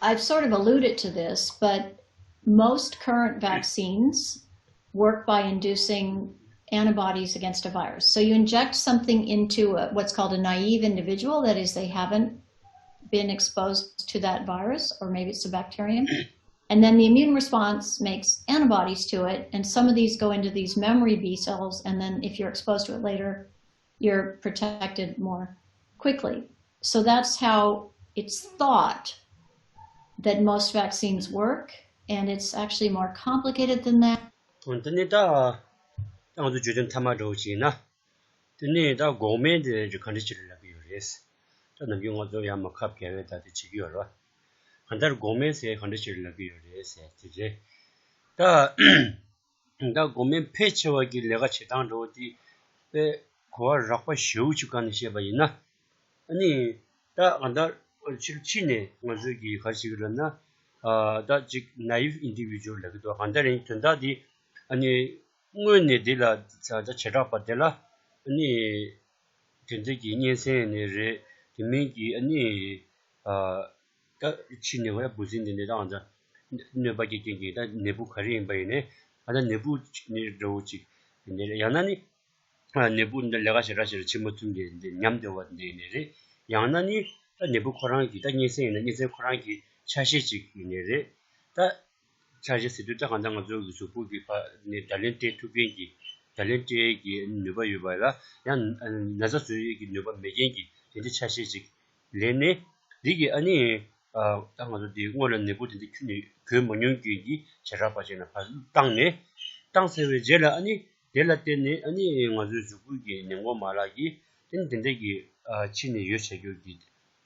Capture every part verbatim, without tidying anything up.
I've sort of alluded to this, but most current vaccines work by inducing antibodies against a virus. So you inject something into a, what's called a naive individual, that is, they haven't been exposed to that virus, or maybe it's a bacterium. And then the immune response makes antibodies to it, and some of these go into these memory B cells, and then if you're exposed to it later, you're protected more quickly. So that's how it's thought that most vaccines work, and it's actually more complicated than that. འོན་ཏེ་ནི་ད་ང་ཚོ་བརྗོད་དོན་མཐའ་མ་འདྲ་བོ་ཅིག་ཡིན་ན། དེ་ནས་ད་འགོག་སྨན་དེ་ག་འདྲ་ཅིག་ལ་ལབ་ཀྱི་ཡོད་རེད། ད་ནམ་རྒྱུན་ང་ཚོ་ཡང་མ་ཁབ་བརྒྱབ་པའི་ད་དེ་བྱེད་ཀྱི་ཡོད་རེད་བ། གང་ལྟར་འགོག་སྨན་ཟེར་ག་འདྲ་ཅིག་ལ་ལབ་ཀྱི་ཡོད་རེད་ཟེར་དེ་རེད། ད་ད་འགོག་སྨན་ཕལ་ཆེ་བ་གི་ལས་ཀ་བྱེད་སྟངས་འདྲ་བོ་དེ་དཔེ་གོ་བ་རགས་པ་ཞེ་པོ་ཅིག་སྒང་ནས་བཤད་པ་ཡིན་ན། ཨ་ནི་ད་གང་ལྟར་ཕྱིར་ཕྱི་ནས་ང་ཚོས་ཀྱི་ག་རེ་བྱེད་ཀྱི་ལབ་ན། ཨ་ད་ཅིག་naive individual་ལབ་ཀྱི་འདུག་གང་ལྟར་ཡིན་དོན་དག་དེ་ཨ་ནི། དངོས་གནས་འདི་ལ་ད་བྱེ་བྲག་པ་དེ་ལ་ནི་དེ་འདྲ་གི་གཉན་སྲིན་ནི་རེད། དེ་མིན་གྱི་ཨ་ནི་ཨ་ད་ཕྱི་ནས་བ་འབུ་སྲིན་འདི་ནི་ད་ང་ཚོ་གནོད་པ་སྐྱེལ་མཁན་གྱི་ད་ནད་འབུ་ག་རེ་ཡིན་པ་ཡིན་ནའི་ཨ་ད་ནད་འབུ་ནི་འདྲ་བོ་ཅིག་ཡིན་ནའི་རེད། ཡང་ན་ནི་ནད་འབུ་འདི་ལས་ཀ་ཞེ་དྲག་ཞེ་དྲག་བྱེད་མ་ཐུབ་མཁན་འདི་ཉམས་བདེ་བ་འདི་ཡིན་ནའི་རེད། ཡང་ན་ནི་ད་ནད་འབུ་ཁོ་རང་གི་ད་གཉན་སྲིན་ཡིན་ན་གཉན་སྲིན་ཁོ་རང་གི་ཆ་ཤས་ཅིག་ཡིན་ནའི་རེད། ད་ཆ་ཤས་ཟེར་དུས་ད་གང་ལྟར་ང་ཚོ་གི་གཟུགས་པོ་གི་ཕ་ནས་བརྡ་ལན་སྤྲད་ཐུབ་མཁན་གྱི་བརྡ་ལན་སྤྲད་ཀྱི་ནུས་པ་ཡོད་པ་ལ་ཡང་ན་ཚ་བཟོ་ཡས་ཀྱི་ནུས་པ་མེད་མཁན་གྱི་དེ་འདྲའི་ཆ་ཤས་ཅིག་ལེན་ནས་འདི་གི་ཨ་ནི་ད་ང་ཚོ་འདི་སྔོན་ལ་ནད་འབུ་དེ་འདྲ་ཁྱོན་ནས་འགོས་མ་མྱོང་མཁན་གྱི་བྱེ་བྲག་པ་ཅིག་ལ་ཕར་བཏང་ནས་བཏང་ཚར་བའི་རྗེས་ལ་ཨ་ནི་དེ་ལ་བརྟེན་ནས་ཨ་ནི་ང་ཚོའི་གཟུགས་པོ་གི་ནད་འགོག་མ་ལག་གིས་དེ་ནི་དེ་འདྲ་གི་ཕྱི་ནས་ཡོད་བྱ་རྒྱུ་གི་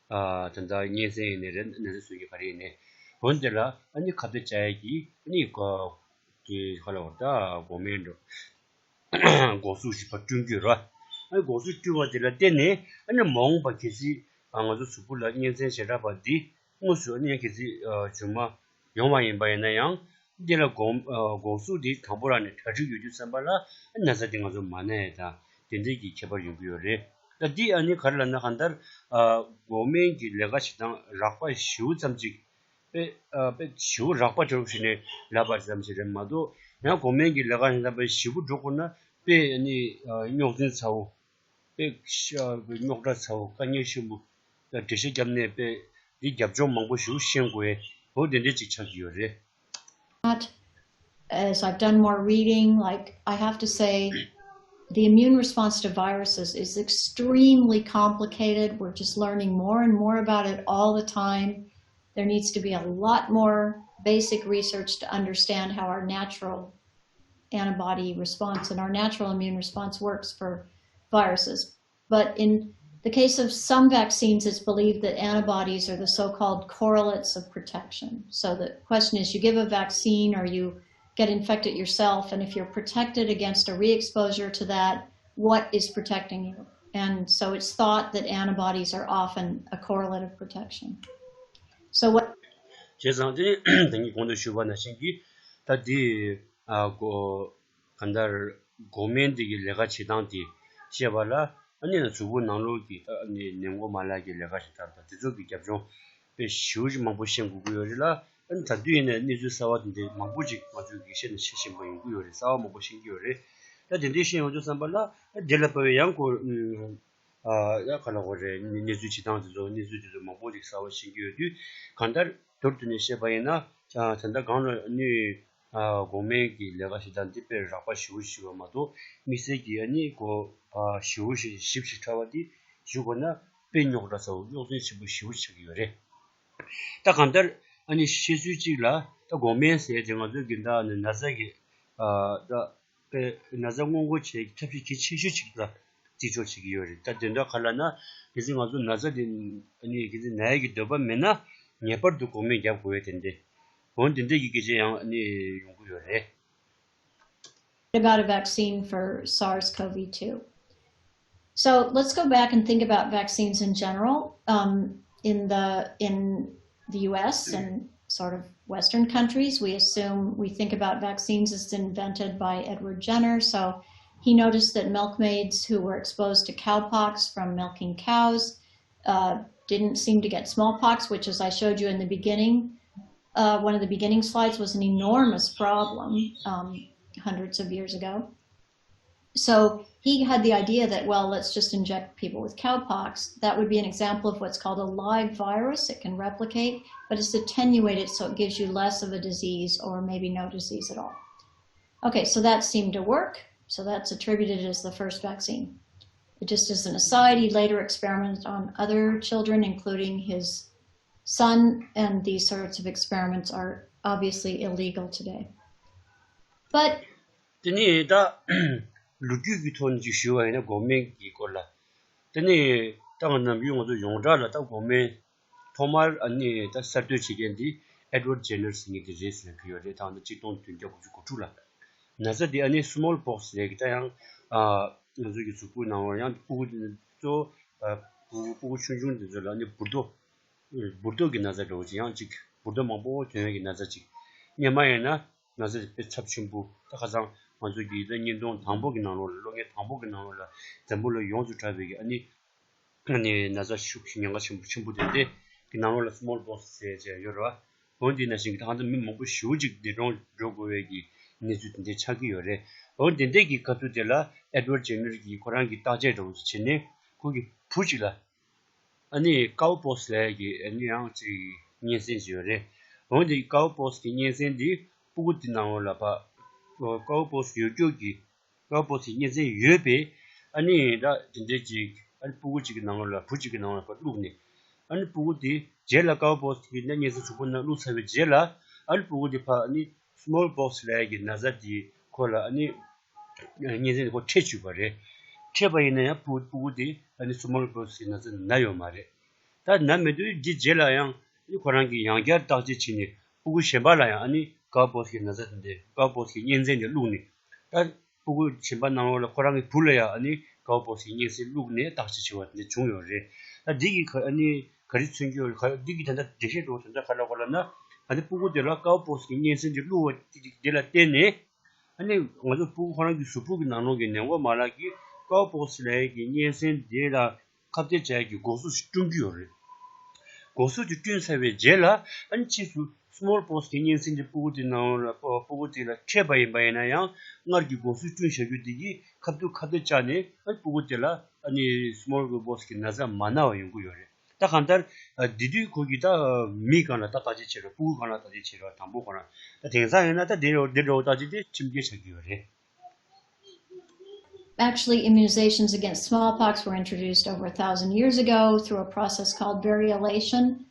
ཨ་ད་ལྟ་གཉན་སྲིན་ཡིན་ནའི་རེད། ན་ཚ་བཟོ་རྒྱུ་ག་རེ་ཡིན་ནའི་འོན་དེ་ལ་ཨ་ནི་ཁ་གཏད་བཅག་ཡས་ཀྱི་ཨ་ནི་ག་དེ་ག་ལ་བར་ད་འགོག་སྨན་འགྲོ་འགོག་གཟུགས་ཤིག་ཕར་བསྐྲུན་རྒྱུ་ར། ཨ་ནི་འགོག་གཟུགས་བསྐྲུན་པ་དེ་ལ་བརྟེན་ནས་ཨ་ནི་མ་འོངས་པ་གལ་སྲིད་ང་ཚོ་གཟུགས་པོ་ལ་གཉན་སྲིན་བྱེ་བྲག་པ་འདི་དངོས་སུ་ཨ་ནི་གལ་སྲིད་ཨ་བྱུང་མ་ཡོང་བ་ཡིན་པ་ཡིན་ན་ཡང་། འདི་ལ་འགོག་ཨ་འགོག་གཟུགས་འདི་དང་པོ་རང་ནས་གྲ་སྒྲིག་ཡོད་དུས་ཙམ་པ་ལ་ན་ཚ་འདི་ང་ཚོ་མ་ན་ཡས་དང་དེ་འདྲའི་གི་ཁྱད་པར་ཡོང་གི་ཡོད་རེད། ད་འདི་ཨ་ནི་ག་རེ་ལབ་ན་གང་ལྟར་ཨ་འགོག་སྨན་གྱི་ལས་ཀ་བྱེད་སྟངས་རགས་པ་ཞེ་པོ་ཙམ་ཅིག་དཔེ་ཨ་དཔེ་ཞེ་པོ་རགས་པ་འདྲ་བོ་ཞིག་ནས་ལབ་པ་ཙམ་ཞིག་རེད་མ་གཏོགས་ཡང་འགོག་སྨན་གྱི་ལས་ཀ་བྱེད་སྟངས་དཔེ་ཞེ་པོ་འགྲོ་དགོས་ན་དཔེ་ཨ་ནི་ཨ་རྙོག་འཛིང་ཚ་བོ། དཔེ་ཤ་རྙོག་དྲ་ཚ་བོ་དཀའ་ངལ་ཆེན་པོ་དང་འགྲེལ་བཤད་བརྒྱབ་ནས་དཔེ་འདི་རྒྱབ་ལྗོངས་མང་པོ་ཞིག་ཤེས་དགོས་འོ་དེ་འདྲ་ཅིག་ཆགས་ཀྱི་ཡོད་རེད། Not, as I've done more reading, like, I have to say, the immune response to viruses is extremely complicated. We're just learning more and more about it all the time. There needs to be a lot more basic research to understand how our natural antibody response and our natural immune response works for viruses. But in the case of some vaccines, it's believed that antibodies are the so called correlates of protection. So the question is, you give a vaccine or you get infected yourself, and if you're protected against a re exposure to that, what is protecting you? And so it's thought that antibodies are often a correlate of protection. So what བྱས་ཙང་དེ་ནི་ད་ངས་གོང་དུ་ཞུས་པ་ནང་བཞིན་གྱི་ད་འདི་ཨ་གོ་གང་ལྟར་འགོག་སྨན་འདི་གི་ལས་ཀ་བྱེད་སྟངས་དེ་བཤད་པ་ལ་ཨ་ནི་གཟུགས་པོ་ནང་ལོགས་ཀྱི་ཨ་ནི་ནད་འགོག་མ་ལག་གི་ལས་ཀ་བྱེད་སྟངས་དང་དེ་ཚོ་གི་རྒྱབ་ལྗོངས་དཔེ་ཞེ་པོ་ཅིག་མང་པོ་ཤེས་དགོས་ཀྱི་ཡོད་རེད་ལ། ཨ་ནི་ད་དུས་ཡིན་ནའི་གནས་ཚུལ་གསར་བ་དེ་འདྲ་མང་པོ་ཅིག་ང་ཚོས་གི་ཤེས་ནས་ཤེས་བཞིན་པ་ཡོང་གི་ཡོད་རེད། གསར་བ་མང་པོ་ཤེས་ཀྱི་ཡོད་རེད། ད་དེ་འདྲའི་ཤེས་ཡོང་དུས་ཙམ་པ་ལ་ཨ་དེ་ལ་བབས་པའི་ཡང་ཁོ་ཨ་ཡ་ག་ལ་གོ་རེད། གནས་ཚུལ་བྱེད་སྟངས་དེ་ཚོ་གནས་ཚུལ་དེ་ཚོ་མང་པོ་ཅིག་གསར་བ་ཤེས་ཀྱི་ཡོད་དུས་གང་ལྟར་མདོར་བསྡུས་ནས་བཤད་པ་ཡིན་ན་ད་ལྟ་གང་ལ་ནི། ཨ་འགོག་སྨན་གྱི་ལས་ཀ་ཞིག་དང་འདི་དཔེ་རགས་པ་ཞེ་པོ་ཞིག་པ་མ་གཏོགས་དམིགས་བསལ་གྱི་ཨ་ནི་གོ་ཨ་ཞེ་པོ་ཞིག་ཞིབ་ཞིབ་ཕྲ་བ་འདི་ཞུ་དགོས་ན་དཔེ་རྙོག་དྲ་ཚ་བོ་རྙོག་འཛིང་ཆེན་པོ་ཞེ་པོ་ཆགས་ཀྱི་ཡོད་རེད། ད་གང་ལྟར་ཨ་ནི་བཤད་ཚུལ་གཅིག་ལ་ད་འགོག་སྨན་ཟེར་དེ་ང་ཚོའི་དགུན་ཟླ་ནི་ན་ཚ་གི་ཨ་ད་དཔེ་ན་ཚ་སྔོན་འགོག་བྱེད་ཀྱི་ཐབས་ཤེས་གལ་ཆེ་ཤོས་ཅིག་ལ་བརྩི་འཇོག་བྱེད་ཀྱི་ཡོད་རེད། ད་དེ་འདྲ་ག་ལ་ན་གལ་སྲིད་ང་ཚོ་ན་ཚ་དེ་ཨ་ནི་གལ་སྲིད་ན་ཡས་ཀྱི་འདོད་པ་མེད་ན་ངེས་པར་དུ་འགོག་སྨན་རྒྱག་དགོས་པའི་དེ་འདྲ། འོན་ཏེ་འདི་གི་སྐད་ཆ་ཡང་ནི་ཡོང་གི་ཡོད་རེད། About a vaccine for SARS-CoV two. So let's go back and think about vaccines in general. Um, in the in the U S and sort of Western countries, we assume we think about vaccines as invented by Edward Jenner. So he noticed that milkmaids who were exposed to cowpox from milking cows uh, didn't seem to get smallpox, which, as I showed you in the beginning, uh, one of the beginning slides, was an enormous problem um, hundreds of years ago. So he had the idea that, well, let's just inject people with cowpox. That would be an example of what's called a live virus. It can replicate, but it's attenuated, so it gives you less of a disease or maybe no disease at all. Okay, so that seemed to work. So that's attributed as the first vaccine. Just as an aside, he later experimented on other children, including his son, and these sorts of experiments are obviously illegal today. But དེ་ནས་ད་ལོ་རྒྱུས་ཀྱི་ཐོག་ནས་ཅིག་ཞུ་བ་ཡིན་ན་འགོག་སྨན་གྱི་སྐོར་ལ། དེ་ནས་ད་ང་ནམ་རྒྱུན་ང་ཚོ་ཡོངས་གྲགས་ལ་ད་འགོག་སྨན་ཐོག་མར་ཨ་ནི་ད་གསར་གཏོད་བྱེད་མཁན་དེ་Edward Jenner་ཟེར་མཁན་དེ་རེད་ཟེར་གྱི་ཡོད་རེད། ད་ང་ཚོ་གཅིག་སྟོང་བདུན་བརྒྱ་དགུ་བཅུ་གོ་དྲུག་ལ་ན་ཚ་དེ་ཨ་ནི་smallpox་རེད་གི། ད་ཡང་ཨ་ང་ཚོ་གི་གཟུགས་པོའི་ནང་ལ་ཡང་ཕྲུ་གུ་གཙོ་བོ་ཕྲུ་གུ་ཆུང་ཆུང་དེ་ཚོ་ལ་ཨ་ནི་འབུར་ཏོ་འབུར་ཏོ་གི་ན་ཚ་འདྲ་བོ་ཅིག་ཡང་ཅིག་འབུར་ཏོ་མང་པོ་ཐོན་ཡག་གི་ན་ཚ་ཅིག་སྔོན་མ་ཡིན་ན་ན་ཚ་དེ་དཔེ་ཚབས་ཆེན་པོ། ད་ཁ་སང་ང་ཚོ་གི་ད་བརྙན་ཐུང་དང་པོ་གི་ནང་ལོགས་ལ་གློག་བརྙན་དང་པོ་གི་ནང་ལོགས་ལ་འཛམ་བུ་གླིང་ཡོངས་སུ་གྲགས་པའི་གི་ཨ་ནི་ཨ་ནི་ན་ཚ་ཤུགས་ཉེན་ཁ་ཆེན་པོ་ཆེན་པོ་དེ་འདྲ་གི་ནང་ལོགས་ལ་smallpox་ཟེར་བྱས་ཡོད་རེད་བ། འོན་ཏེ་ན་ཞིང་གི་ད་ཧང་ད་མི་མང་པོ་ཞེ་པོ་ཅིག་འདས་གྲོངས་འགྲོ་དགོས་པའི་གི་གནས་ཚུལ་དེ་འདྲ་ཆགས་ཀྱི་ཡོད་རེད། འོན་ཏེ་དེ་འདྲ་གི་སྐབས་དུས་དེ་ལ་Edward Jenner་གྱིས་ཁོ་རང་གི་བརྟག་དཔྱད་འདྲ་བོ་ཞིག་བྱས་ནས་ཁོ་གི་བུ་ཅིག་ལ་ཨ་ནི་cowpox་ལབ་ཡག་གི་ཨ་ནི་ཡང་ཅིག་གཉན་སྲིན་ཅིག་ཡོད་རེད། འོན་ཏེ་cowpox་གི་གཉན་སྲིན་འདི་ཕྲུ་གུ་དེ་ནང་ལོགས་ལ་ཕ་cowpox་ཡོད་རྒྱུ་གི་cowpox་གི་གཉན་སྲིན་ཡོད་པའི་ཨ་ནི་ད་དེ་འདྲའི་ཅིག་ཨ་ནི་ཕྲུ་གུ་ཅིག་གི་ནང་ལོགས་ལ་བུ་ཅིག་གི་ནང་ལོགས་ལ་ཕར་བླུགས་ནས། ཨ་ནི་ཕྲུ་གུ་དེ་རྗེས་ལ་cowpox་གི་ནད་གཉན་སྲིན་གཟུགས་པོ་ནང་བླུགས་ཚར་བའི་རྗེས་ལ་ཨ་ནི་ཕྲུ་གུ་དེ་ཕར་ཨ་ནི་smallpox་ལབ་ཡག་གི་ན་ཚ་དེ་ཁོ་ལ་ཨ་ནི་གཉན་སྲིན་དེ་ཁོ་འཕྲད་བཅུག་པ་རེད། འཕྲད་པ་ཡིན་ན་ཡང་ཕྲུ་ཕྲུ་གུ་དེ་ཨ་ནི་smallpox་གི་ན་ཚ་ན་ཡོད་མ་རེད། ད་ན་མེད་དུས་འདི་རྗེས་ལ་ཡང་ཨ་ནི་ཁོ་རང་གིས་ཡང་བསྐྱར་བརྟག་དཔྱད་བྱས་ནས་ཕྲུ་གུ་གཞན་པ་ལ་ཡང་ཨ་ནི་cowpox་གི་ན་ཚ་དེ་འདྲ་cowpox་གི་གཉན་སྲིན་དེ་བླུགས་ནས། ད་ཕྲུ་གུ་གཞན་པ་ནང་ལོགས་ལ་ཁོ་རང་གི་བུ་ལ་ཡང་ཨ་ནི་cowpox་གི་གཉན་སྲིན་བླུགས་ནས་བརྟག་དཔྱད་བྱས་པ་དེ་འདྲ་བྱུང་ཡོད་རེད། ད་འདི་གིས་ག་ཨ་ནི་ག་རེ་མཚོན་གྱི་ཡོད་རེད། ག་འདི་གིས་ད་ལྟ་འགྲེལ་བཤད་འདྲ་བོ་དོན་དག་ག་རེ་ལབ་དགོས་ལབ་ན། ཨ་ནི་ཕྲུ་གུ་དེ་ལ་cowpox་གི་གཉན་སྲིན་དེ་བླུགས་པ་དེ་དེ་ལ་བརྟེན་ནས། ཨ་ནི་ང་ཚོ་ཕྲུ་གུ་ཁོ་རང་གི་གཟུགས་པོ་གི་ནང་ལོགས་ཀྱི་ནད་འགོག་མ་ལག་གིས་cowpox་ལབ་ཡག་གི་གཉན་སྲིན་དེ་ལ་ཁ་གཏད་བྱ་ཡག་གི་འགོག་གཟུགས་ཤིག་བསྐྲུན་གྱི་ཡོད་རེད། འགོག་གཟུགས་དེ་བསྐྲུན་ཚར་བའི་རྗེས་ལ་ཨ་ནི་ཕྱིས་སུ་smallpox་གི་གཉན་སྲིན་དེ་ཕྲུ་གུ་དེ་ནང་ལ་ཕྲུ་གུ་དེ་ལ་འཕྲད་པ་ཡིན་པ་ཡིན་ན་ཡང་སྔར་གྱི་འགོག་གཟུགས་བསྐྲུན་བཞག་རྒྱུ་དེ་གིས་ཁ་ཐུག་ཁ་གཏད་བཅག་ནས་ཨ་ནི་ཕྲུ་གུ་དེ་ལ་ཨ་ནི་smallpox་གི་ན་ཚ་མ་ན་བ་ཡོང་གི་ཡོད་རེད། ད་གང་ལྟར་ཨ་འདི་དུས་ཁོ་གིས་ད་མི་སྒང་ལ་ད་བརྟག་དཔྱད་བྱས་རེད། ཕྲུ་གུ་སྒང་ལ་བརྟག་དཔྱད་བྱས་རེད། དང་པོ་ཁོ་རང་ད་དེང་སང་ཡིན་ན་ད་འདི་འདྲ་བོ་བརྟག་དཔྱད་དེ་ཁྲིམས་འགལ་ཆགས་ཀྱི་ཡོད་རེད། Actually, immunizations against smallpox were introduced over a thousand years ago through a process called variolation.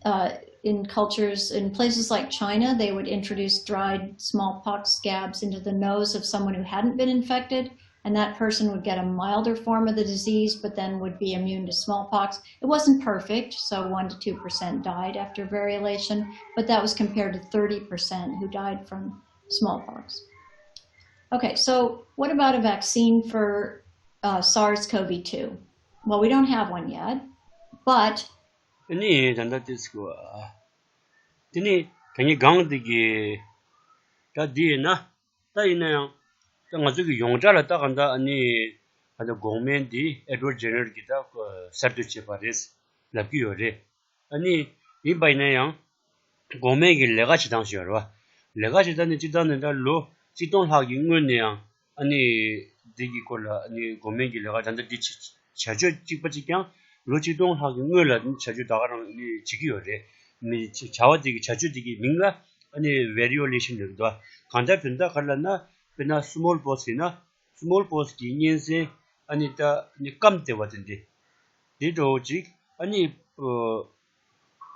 Uh, in cultures, in places like China, they would introduce dried smallpox scabs into the nose of someone who hadn't been infected, and that person would get a milder form of the disease, but then would be immune to smallpox. It wasn't perfect, so one to two percent died after variolation, but that was compared to thirty percent who died from smallpox. Okay, so what about a vaccine for uh, SARS-CoV two? Well, we don't have one yet, but ཨ་ནི་ད་ལྟ་དེ་ཟེར་གོ་དེ་ནི་ད་ངས་གང་དེ་གི་ད་འདི་ཡིན་ན། ད་ཡིན་ན་ཡང་ད་ང་ཚོ་གི་ཡོངས་གྲགས་ལ་ད་གང་ལྟར་ཨ་ནི་ད་ལྟ་འགོག་སྨན་འདི་Edward Jenner་གིས་ད་གསར་གཏོད་བྱས་པ་རེད་ལབ་ཀྱི་ཡོད་རེད། ཨ་ནི་ཡིན་པ་ཡིན་ན་ཡང་འགོག་སྨན་གྱི་ལས་ཀ་བྱེད་སྟངས་ཤིག་ཡོད་རེད་བ། ལས་ཀ་བྱེད་སྟངས་ནི་སྤྱིར་བཏང་ནི་ད་ལོ་གཅིག་སྟོང་ལྷག་གི་སྔོན་ནས་ཡང་ཨ་ནི་འདི་གི་སྐོར་ལ་ཨ་ནི་འགོག་སྨན་གྱི་ལས་ཀ་ད་ལྟ་འདི་བྱ་བྱ་སྤྱོད་གཅིག་པ་གཅིག་རྐྱང་ལོ་གཅིག་སྟོང་ལྷག་གི་སྔོན་ལ་བྱ་སྤྱོད་ད་ག་རང་ནི་བྱེད་ཀྱི་ཡོད་རེད། ནི་བྱ་བ་དེ་གི་བྱ་སྤྱོད་དེ་གི་མིང་ལ་ཨ་ནི་variolation་ལབ་ཀྱི་འདུག་གང་ལྟར་དོན་དག་ག་རེ་ལབ་ན། དཔེར་ན་smallpox་ཡིན་ན་smallpox་གི་གཉན་སྲིན་ཨ་ནི་ད་ནི་སྐམ་བསྡད་པ་དེ་འདྲ་དེ་འདྲ་བོ་ཅིག་ཨ་ནི་ཨོ་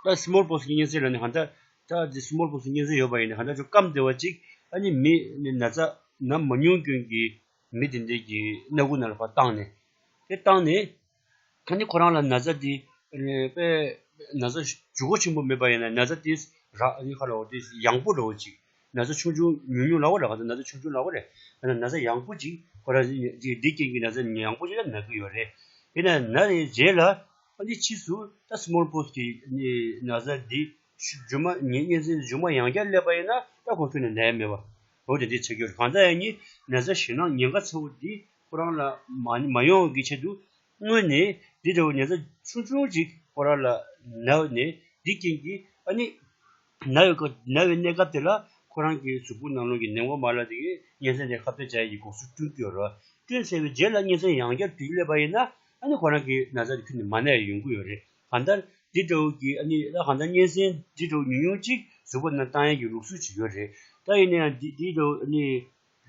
ད་smallpox་གི་གཉན་སྲིན་ལ་ནི་གང་ལྟར་ད་དེ་smallpox་གི་གཉན་སྲིན་ཡོད་པ་ཡིན་ན་གང་ལྟར་ཅིག་སྐམ་བསྡད་པ་ཅིག་ཨ་ནི་མི་ནི་ན་ཚ་ན་མ་མྱོང་མཁན་གྱི་མི་དེ་འདྲ་གི་སྣ་ཁུག་ནང་ལ་ཕར་བཏང་ནས་དེ་བཏང་ནས། ད་ནི་ཁོ་རང་ལ་ན་ཚ་འདི་ཨ་ནི་དཔེ་ན་ཚ་ལྗིད་ཁོག་ཆེན་པོ་མེད་པ་ཡིན་ན་ན་ཚ་དེ་ར་ཨ་ནི་ཁ་ལ་འོ་དེ་ཡང་པོ་འདྲ་བོ་ཅིག་ན་ཚ་ཆུང་ཆུང་ཉུང་ཉུང་ལ་འོ་ར་ག་ཚོད་ན་ཚ་ཆུང་ཆུང་ལ་འོ་རེད། ཨ་ན་ན་ཚ་ཡང་པོ་ཅིག་ཁོ་རང་ཅིག་འདི་རྐྱེན་གྱིས་ན་ཚ་ཡང་པོ་ཅིག་ལ་ན་གི་ཡོད་རེད། ཡིན་ན་ན་རེད་རྗེས་ལ་ཨ་ནི་ཕྱིས་སུ་ད་smallpox་གི་ཨ་ནི་ན་ཚ་འདི་མཇུག་མ་ངེས་ངེས་ཚན་མཇུག་མ་ཡང་བསྐྱར་སླེབས་པ་ཡིན་ན་ད་ཁོ་ཁྱོན་ནས་ན་ཡ་མེད་པ་འོ་དེ་འདྲ་ཆགས་ཀྱི་ཡོད་རེད། གང་ལྟར་ཡང་ནི་ན་ཚ་ཞེད་སྣང་ཉེན་ཁ་ཚ་བོ་འདི་ཁོ་རང་ལ་མ་མ་ཡོང་བའི་ཆེད་དུ། སྔོན་ནས་འདི་འདྲ་བོ་ན་ཚ་ཆུང་ཆུང་ཅིག་ ཁོ་རང་ལ་ན་བའི་ནད་འདི་རྐྱེན་གྱིས་ཨ་ནི་ན་བའི་སྐབས་ན་བའི་གནས་སྐབས་དེ་ལ་ཁོ་རང་གི་གཟུགས་པོ་ནང་ལོགས་ཀྱི་ནད་འགོག་མ་ལག་དེ་གིས་གཉན་སྲིན་དེ་ཁ་གཏད་བྱ་ཡག་གི་འགོག་སྲུང་བསྐྲུན་གྱི་ཡོད་རེད། བསྐྲུན་ཚར་བའི་རྗེས་ལ་གཉན་སྲིན་ཡང་བསྐྱར་དུས་སླེབས་པ་ཡིན་ན་ཨ་ནི་ཁོ་རང་གི་ན་ཚ་དེ་ཁྱོན་ནས་མ་ན་ཡག་ཡོང་གི་ཡོད་རེད། གང་ལྟར་འདི་འདྲ་བོ་གི་ཨ་ནི་ད་གང་ལྟར་གཉན་སྲིན་འདི་འདྲ་བོ་ཉུང་ཉུང་ཅིག་གཟུགས་པོ་ནང་བཏང་ཡག་གི་ལུགས་སྲོལ་ཅིག་ཡོད་རེད། ད་ཡིན་ན་ཡང་འདི་འདི་འདྲ་བོ་ཨ་ནི་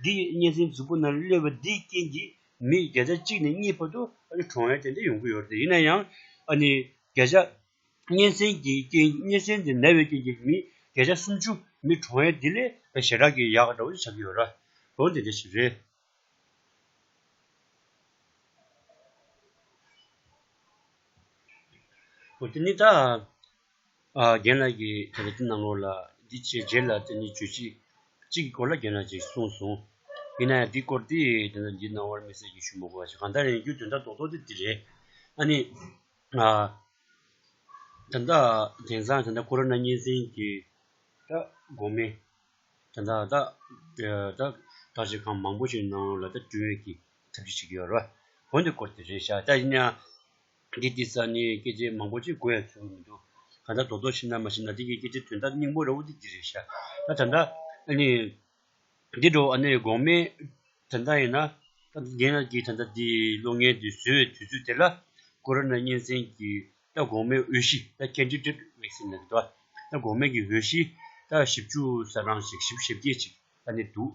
འདི་གཉན་སྲིན་གཟུགས་པོ་ནང་སླེབས་པ་འདིའི་རྐྱེན་གྱིས་མི་བརྒྱ་ཆ་གཅིག་ནས་གཉིས་བར་དུ་ཨ་ནི་གྲོངས་ཡག་དེ་འདྲ་ཡོང་གི་ཡོད་རེད། ཡིན་ན་ཡང་ཨ་ནི་བརྒྱ་ཆ་གཉན་སྲིན་གྱི་རྐྱེན་གཉན་སྲིན་དེ་ན་བའི་རྐྱེན་གྱིས་མི་བརྒྱ་ཆ་སུམ་ཅུ་མི་གྲོངས་ཡག་དེ་ལས་ཞེ་དྲག་གི་ཡག་འདྲ་བོ་ཆགས་ཀྱི་ཡོད་རེད། འོ་དེ་འདྲ་ཞིག་རེད། འོ་དེ་ནི་ད་ཨ་རྒན་ལགས་ཀྱིས་ད་ལྟ་དེ་ནང་ལོགས་ལ་འདི་བྱས་རྗེས་ལ་དེ་ནི་བརྗོད་གཞི་གཅིག་གི་སྐོར་ལ་རྒན་ལགས་ཀྱིས་གསུངས་སོང་། ཡིན་ན་ཡང་འདི་སྐོར་དེ་དེ་ནི་འདི་ནང་བར་དམིགས་བསལ་གྱི་ཞུ་མི་དགོས་པ་ཞིག་གང་ལྟར་ཡིན་རྒྱུ་དོན་དག་རྡོག་རྡོག་དེ་འདི་རེད། ཨ་ནི་ཨ་ད་ལྟ་དེང་སང་ད་ལྟ་ཀོ་རོ་ན་གཉན་སྲིན་གྱི་ད་འགོག་སྨན་ད་ལྟ་ད་ད་བརྟག་དཔྱད་ཁང་མང་པོ་ཞིག་ནང་ལ་ད་བསྐྲུན་ཡག་གི་ཐབས་ཤེས་བྱེད་ཀྱི་ཡོད་རེད་བ། འོ་འདི་སྐོར་དེ་རེད་ཤག་ད་ཡིན་ཡང་འདི་དེ་ས་ནས་སྐད་ཆ་མང་པོ་ཅིག་གོ་ཡག་ཚོད་མི་འདུག་གང་ལྟར་རྡོག་རྡོག་ཤེས་ན་མ་ཤེས་ན་འདི་གི་སྐད་ཆ་དོན་དག་སྙིང་པོ་ར་བོ་འདི་འདི་རེད་ཤག་ད་ད་ལྟ་ཨ་ནི་འདི་འགྲོ་ཨ་ནི་འགོག་སྨན་ད་ལྟ་ཡིན་ན་ད་རྒན་ལགས་ཀྱིས་ད་ལྟ་འདི་གློག་བརྙན་འདི་བཟོས་པའི་དུས་ཚོད་དེ་ལ་ཀོ་རོ་ན་གཉན་སྲིན་གྱི་ད་འགོག་སྨན་འོས་གཞི་ད་candidate vaccine ལབ་འདུག་ད་འགོག་སྨན་གྱི་འོས་གཞི་ད་བཞི་བཅུ་ས་གྲངས་ཤིག་བཞི་བཅུ་ཞེ་བརྒྱད་ཅིག་ཨ་ནི་འདུག་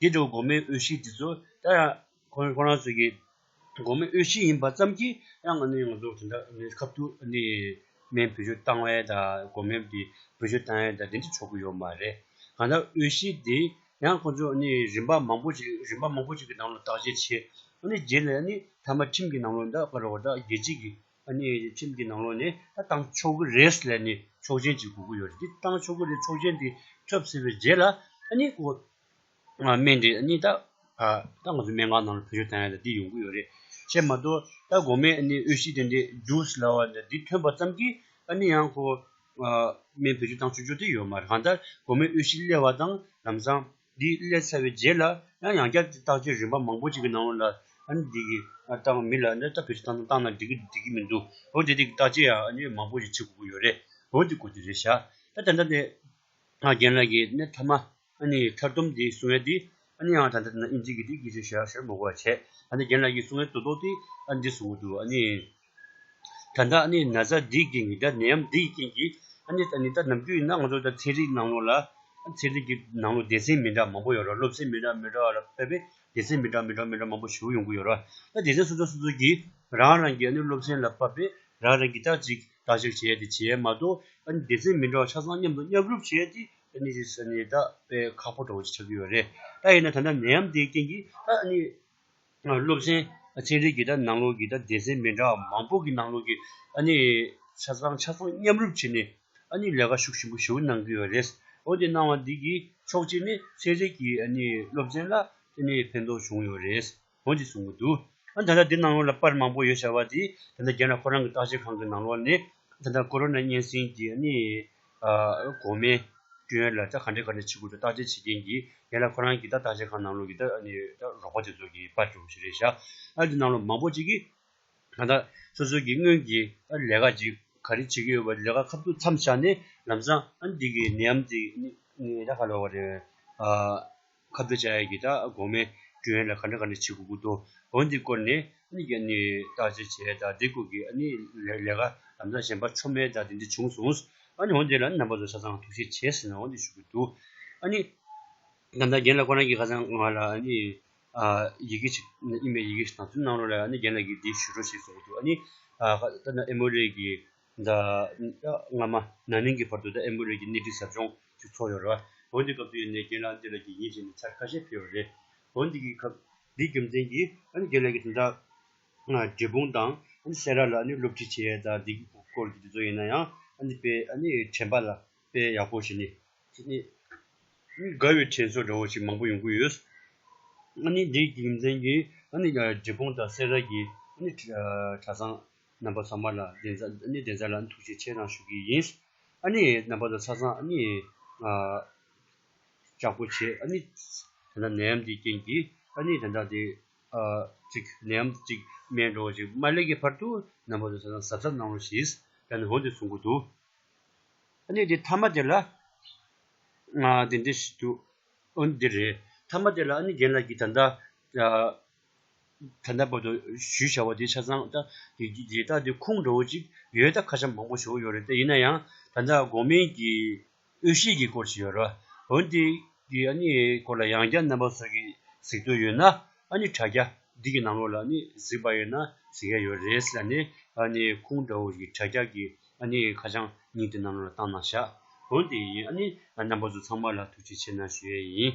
འདི་འགྲོ་འགོག་སྨན་འོས་གཞི་འདི་ཚོ་ད་ཁོ་ཁོ་རང་ཚོ་གི་འགོག་སྨན་འོས་གཞི་ཡིན་པ་ཙམ་གྱིས་ཡང་ཨ་ནི་ང་ཚོ་དེ་འདྲ་ཨ་ནི་ཁ་ཐུག་ཨ་ནི་སྨན་བེད་སྤྱོད་བཏང་བ་དང་འགོག་སྨན་དེ་བེད་སྤྱོད་བཏང་ཡ་དང་དེ་འདྲ་ཆོག་གི་ཡོད་མ་རེད། གང་ལྟར་འོས་གཞི་དེ་ཡང་ཁོ་ཚོ་ཨ་ནི་རིམ་པ་མང་པོ་ཞིག་རིམ་པ་མང་པོ་ཞིག་གི་ནང་ལ་བརྟག་དཔྱད་བྱས། ཨ་ནི་རྗེས་ལ་ཨ་ནི་མཐའ་མ་ཁྲིམས་ཀྱི་ནང་ལོགས་ད་ག་རེ་ད་རྒྱལ་སྤྱི་གི་ཨ་ནི་ཁྲིམས་ཀྱི་ནང་ལོགས་ནས་ད་བཏང་ཆོག་གི་རེད་ལབ་ནས་ཆོག་མཆན་ཅིག་དགོས་ཀྱི་ཡོད་རེད། འདི་བཏང་ཆོག་གི་རེད་ཆོག་མཆན་དེ་ཐོབ་ཟིན་པའི་རྗེས་ལ་ཨ་ནི་ཁོ་སྨན་དེ་ཨ་ནི་ད་ད་ང་ཚོ་སྨན་ཁང་ནང་ལ་བེད་སྤྱོད་བཏང་ཡ་ད་འདི་ཡོང་གི་ཡོད་རེད། བྱས་མ་གཏོགས་ད་འགོག་སྨན་ཨ་ནི་འོས་གཞི་དེ་འདྲས་འདུག་ལབ་པ་འདི་ཐོན་པ་ཙམ་གྱིས་ཨ་ནི་ཡང་ཁོ་སྨན་བེད་སྤྱོད་བཏང་ཆོག་ཆོག་དེ་ཡོད་མ་རེད། གང་ལྟར་འགོག་སྨན་འོས་གཞི་སླེབས་པ་དང་ལམ་སང་འདི་སླེབས་ཚར་བའི་རྗེས་ལ་ཡང་ཡང་བསྐྱར་བརྟག་དཔྱད་རིམ་པ་མང་པོ་ཅིག་གི་ནང་ལོགས་ལ་ཨ་ནི་འདི་གི་ཨ་ད་མི་ལ་ཨ་ནི་ད་བེད་སྤྱོད་བཏང་བཏང་ན་འགྲིག་གི་འགྲིག་གི་མི་འདུག་འོ་དེ་དེ་གི་བརྟག་དཔྱད་ཡང་ཨ་ནི་མང་པོ་ཞིག་བྱེད་དགོས་ཀྱི་ཡོད་རེད། འོ་དེ་སྐོར་དེ་རེད་ཤག་ད་ད་ལྟ་དེ་ཨ་རྒན་ལགས་ཀྱིས་ནི་མཐའ་མ་ཨ་ནི་མཐར་སྡོམ་དེ་གསུང་ཡ་དེ་ཨ་ནི་ཡང་ད་ལྟ་ན་ཨིན་ཇི་གི་དེ་གི་ཞེ་ཞེ་མ་གོ་བ་བྱས། ཨ་ནི་རྒན་ལགས་ཀྱིས་གསུང་ཡ་ཏོག་ཏོག་དེ་ཨ་ནི་འདི་གསུང་གི་འདུག་ཨ་ནི། ད་ལྟ་ཨ་ནི་ན་ཚ་འདིའི་རྐྱེན་གྱིས་ད་ནད་ཡམས་འདིའི་རྐྱེན་གྱིས་ཨ་ནི་ཨ་ནི་ད་ནམ་རྒྱུན་ཡིན་ན་ང་ཚོ་ད་ཚན་རིག་ནང་ལོགས་ལ་ཚན་རིག་གི་ནང་ལོགས་སྡེ་ཚན་མི་འདྲ་མང་པོ་ཡོད་རེད། སློབ་ཚན་མི་འདྲ་མི་འདྲ་ལ་ཕེབས་པའི་སྡེ་ཚན་མི་འདྲ་མི་འདྲ་མི་འདྲ་མང་པོ་ཞིག་ཡོང་གི་ཡོད་རེད། ད་སྡེ་ཚན་སོ་སོ་སོ་སོ་གིས་རང་རང་གི་ཨ་ནི་སློབ་ཚན་ལ་བབས་པའི་རང་རང་གི་ད་ཅིག་བརྟག་དཔྱད་བྱེད་ཡ་དེ་བྱེད་ཡ་མ་གཏོགས་ཨ་ནི་སྡེ་ཚན་མི་འདྲ་བ་ཆ་ཚང་མཉམ་དུ་མཉམ་རུབ་བྱེད་ཡ་དེ་ཨ་ནི་ཨ་ནི་ད་དཔེ་ཁག་པོ་འདྲ་བོ་ཅིག་ཆགས་ཀྱི་ཡོད་རེད། ད་ཡིན་ན་ད་ལྟ་ནད་ཡམས་དེའི་རྐྱེན་གྱིས་ད་ཨ་ནི། སློབ་ཚན་ཚན་རིག་གི་ད་ནང་ལོགས་ཀྱི་ད་སྡེ་ཚན་མི་འདྲ་བ་མང་པོ་གི་ནང་ལོགས་ཀྱི་ཨ་ནི་ཆ་ཚང་ཆ་ཚང་མཉམ་རུབ་བྱས་ནས་ཨ་ནི་ལས་ཀ་ཤུགས་ཆེན་པོ་ཞེ་པོ་གནང་གི་ཡོད་རེད། འོ་དེ་གནང་བ་འདི་གིས་ཕྱོགས་གཅིག་ནས་ཚན་རིག་གི་ཨ་ནི་སློབ་ཚན་ལ་ཨ་ནི་ཕན་ཐོགས་བྱུང་ཡོད་རེད། འོ་འདི་གསུང་གི་འདུག་ཨ་ད་ལྟ་འདི་ནང་ལོགས་ལ་པར་མང་པོ་ཡོད་བྱ་བ་དེ་ད་ལྟ་རྒན་ལགས་ཁོ་རང་གི་བརྟག་དཔྱད་ཁང་གི་ནང་ལོགས་ནས་ད་ལྟ་ཀོ་རོ་ན་གཉན་སྲིན་གྱི་ཨ་ནི་འགོག་སྨན་སྐྲུན་ཡ་ལ་ད་ག་འདྲ་ག་འདྲ་བྱེད་དགོས་འདུག་བརྟག་དཔྱད་བྱེད་མཁན་གྱི་རྒན་ལགས་ཁོ་རང་གི་ད་བརྟག་དཔྱད་ཁང་ནང་ལོགས་ཀྱི་ད་ཨ་ནི་ད་རོགས་པ་དེ་ཚོ་གི་པར་འདྲ་བོ་ཞིག་རེད་ཤག་ཨ་འདི་ནང་ལོགས་མང་པོ་ཅིག་གིས་ད་ལྟ་སོ་སོ་གི་སྔོན་གྱི་ཨ་ལས་ཀ་ཅིག་ག་རེ་བྱེད་ཀྱི་ཡོད་པ་ལས་ཀ་ཁ་ཐུག་མཚམས་བཞག་ནས་ལམ་སང་ཨ་འདི་གི་ནད་ཡམས་དེ་ནི་ནི་ད་ག་ལབ་དགོས་རེད། ཨ་ཁ་གཏད་བཅག་ཡས་ཀྱི་ད་འགོག་སྨན་སྐྲུན་ཡས་ལ་ག་འདྲ་ག་འདྲ་བྱེད་དགོས་ཀྱི་འདུག་འོ་འདི་སྐོར་ནས་ཨ་ནི་ཨ་ནི་བརྟག་དཔྱད་བྱས་ད་འདི་སྐོར་གྱི་ཨ་ནི་ལས་ལས་ཀ་ལམ་སང་གཞན་པ་ཆོ་མེད་ད་དེ་འདྲ་བྱུང་སོང་། ཨ་ནི་འོ་འདི་ལ་རྣམ་པ་ཚོ་ཆ་ཚང་ཐུགས་རྗེ་ཆེ་ཟེར་ན་འོ་འདི་ཞུ་གི་འདུག་ཨ་ནི་ད་ལྟ་རྒན་ལགས་ཁོ་རང་གིས་ཁ་སང་ང་ལ་ཨ་ནི་ཨ་ཡི་གེ་ཅིག་ཨི་མེལ་ཡི་གེ་ཞིག་བཏང་ཚུལ་གནང་རོགས་ལ་ཨ་ནི་རྒན་ལགས་ཀྱིས་འདི་ཞུ་རོགས་ཞེས་གསུངས་འདུག་ཨ་ནི་ཨ་ད་ལྟ་ཨེ་མོ་རི་གི་ད་སྔ་མ་ན་ནིང་གི་བར་དུ་ད་ཨེ་མོ་རི་གི་སྣེ་ཁྲིད་ཟབ་སྦྱོང་ཅིག་ཚོགས་ཡོད་རེད་བ། འོ་འདི་སྐབས་དུ་ཡིན་ནའི་རྒན་ལགས་འདི་ལ་དགེ་བསྙེན་བྱས་ནས་ཚར་ཁ་ཤས་ཕེབས་ཡོད་རེད། འོ་འདི་གི་སྐབས་འདིའི་རྒྱུ་མཚན་གྱིས་ཨ་ནི་རྒན་ལགས་ཀྱིས་ད་ལྟ་འབྲས་སྤུངས་དང་ཨ་ནི་སེ་ར་ལ་ཨ་ནི་སློབ་ཁྲིད་བྱེད་ཡས་ད་འདི་སྐོར་གྱི་འདི་ཚོ་ཡིན་ན་ཡང་ཨ་ནི་དཔེ་ཨ་ནི་དྲན་པ་ལ་དཔེ་ཡག་པོ་བྱས་ནས་ཨ་ནི་དགའ་བའི་དྲན་གསོ་འདྲ་བོ་ཞིག་མང་པོ་ཡོང་གི་ཡོད། ཨ་ནི་འདིའི་རྒྱུ་མཚན་གྱིས་ཨ་ནི་འབྲས་སྤུངས་དང་སེ་ར་གི་ཨ་ནི་གྲྭ་ཚང་རྣམ་པ་ཚང་མ་ལ་གདན་ས་ཨ་ནི་གདན་ས་ལ་ཐུགས་རྗེ་ཆེ་གནང་ཞུ་གི་ཡིན། ཨ་ནི་རྣམ་པ་ཚོ་ཆ་ཚང་ཨ་ནི་ཨ་ལྕགས་པོ་བྱེད་ཨ་ནི་ད་ལྟ་ནད་ཡམས་འདིའི་རྐྱེན་གྱིས་ཨ་ནི་ད་ལྟ་དེ་ཨ་ཅིག་ནད་ཡམས་ཅིག་སྨན་འགྲོ་ཅིག་མ་སླེབས་ཀྱི་བར་དུ་རྣམ་པ་ཚོ་ཆ་ཚང་གཟབ་གཟབ་གནང་རོགས་ཞེས་ ད་ནི་འོ་འདི་གསུང་གི་འདུག་ཨ་ནི་དེ་མཐའ་མ་དེ་ལ་ང་དེ་འདྲ་ཞིག་འདུག་འོ་འདི་རེད། མཐའ་མ་དེ་ལ་ཨ་ནི་རྒན་ལགས་ཀྱིས་ད་ལྟ་ཨ། ད་ལྟ་བར་དུ་ཞུས་བྱ་བ་དེ་ཆ་ཚང་ད་དེ་དེ་ད་དེ་ཁུངས་འདྲ་བོ་ཅིག་ཡོད། ད་ཁ་ཤས་མང་པོ་ཞིག་ཡོད་རེད། ད་ཡིན་ན་ཡང་ད་ལྟ་འགོག་སྨན་གྱི་དབྱེ་ཞིབ་ཀྱི་སྐོར་ཞིག་ཡོད་རེད། འོན་ཏེ་དེ་ཨ་ནི་སྐོར་ལ་ཡང་བསྐྱར་རྣམ་པ་ཚོ་གིས་གཟིགས་འདོད་ཡོད་ན་ཨ་ནི་དྲ་རྒྱ་འདི་གི་ནང་ལོགས་ལ་ཨ་ནི་གཟིགས་པ་ཡོད་ན་གཟིགས་ཡ་ཡོད་རེད་ཟེར་ནས་ཨ་ནི་ཁུངས་འདྲ་བོ་ཞིག་དྲ་རྒྱ་གི་ཨ་ནི་ཁ་བྱང་ཉིད་དེ་ནང་ལོགས་ལ་བཏང་གནང་ཤག་འོན་ཏེ་ཡིན་ཨ་ནི་རྣམ་པ་ཚོ་ཚང་མ་ལ་ཐུགས་རྗེ་ཆེ་གནང་ཞུ་ཡས་ཡིན།